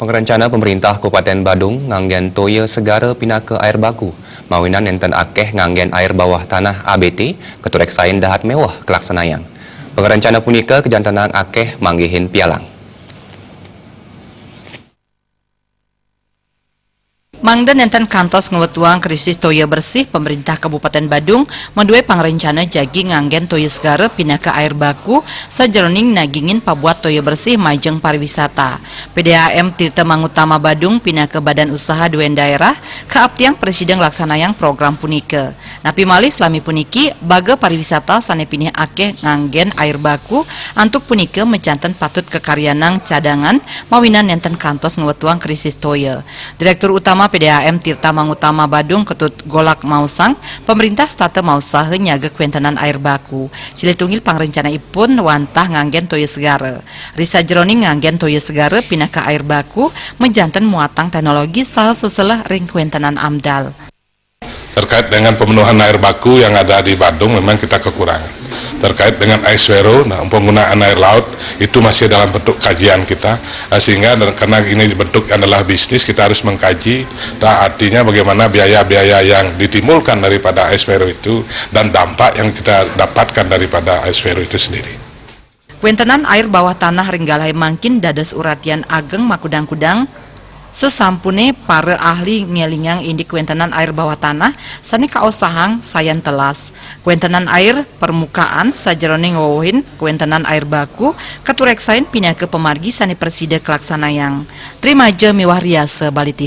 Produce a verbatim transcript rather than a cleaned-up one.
Rencana pemerintah Kabupaten Badung nganggen toya segara pinaka air baku, mawinan nenten akeh nganggen air bawah tanah A B T, katureksain dahat meweh kalaksanayang. Pangarencana punika kajantenang akeh manggihin pialang. Mangda nenten kantos ngwetuang krisis toya bersih, pemerintah Kabupaten Badung madue pangrencana jagi nganggen toya segara pinaka air baku sajeroning nagingin pabuat toya bersih majeng pariwisata. P D A M Tirta Mangutama Badung pinaka badan usaha duen daerah kaaptiang prasida nglaksanayang program punika. Napi malih salami puniki, baga pariwisata sane pinih akeh nganggen air baku, antuk punika majanten patut kakaryanang cadangan mawinan nenten kantos ngwetuang krisis toya. Direktur Utama P D A M Tirta Mangutama Badung Ketut Golak maosang, pemerintah setata mausaha nyaga kwentenan air baku. Silih tunggil pangrencanaipun wantah nganggen toya segara. Ri sajeroning nganggen toya segara pinaka air baku, majanten muatang teknologi saha seselah ring kwentenan amdal. Terkait dengan pemenuhan air baku yang ada di Badung, memang kita kekurangan. Terkait dengan air swero, nah, penggunaan air laut itu masih dalam bentuk kajian kita. Nah, sehingga dan karena ini bentuk adalah bisnis, kita harus mengkaji. Nah, artinya bagaimana biaya-biaya yang ditimbulkan daripada air swero itu dan dampak yang kita dapatkan daripada air swero itu sendiri. Kwentenan air bawah tanah ring galahé mangkin dados uratian ageng makudang-kudang. Sasampuné para ahli ngélingang indik kwentenan air bawah tanah sané kaosahang sayan telas, kwentenan air permukaan sajeroning wewehin kwentenan air baku katureksain pinaka pamargi sané prasida kalaksanayang. Trimaja miwah riasa Bali T V.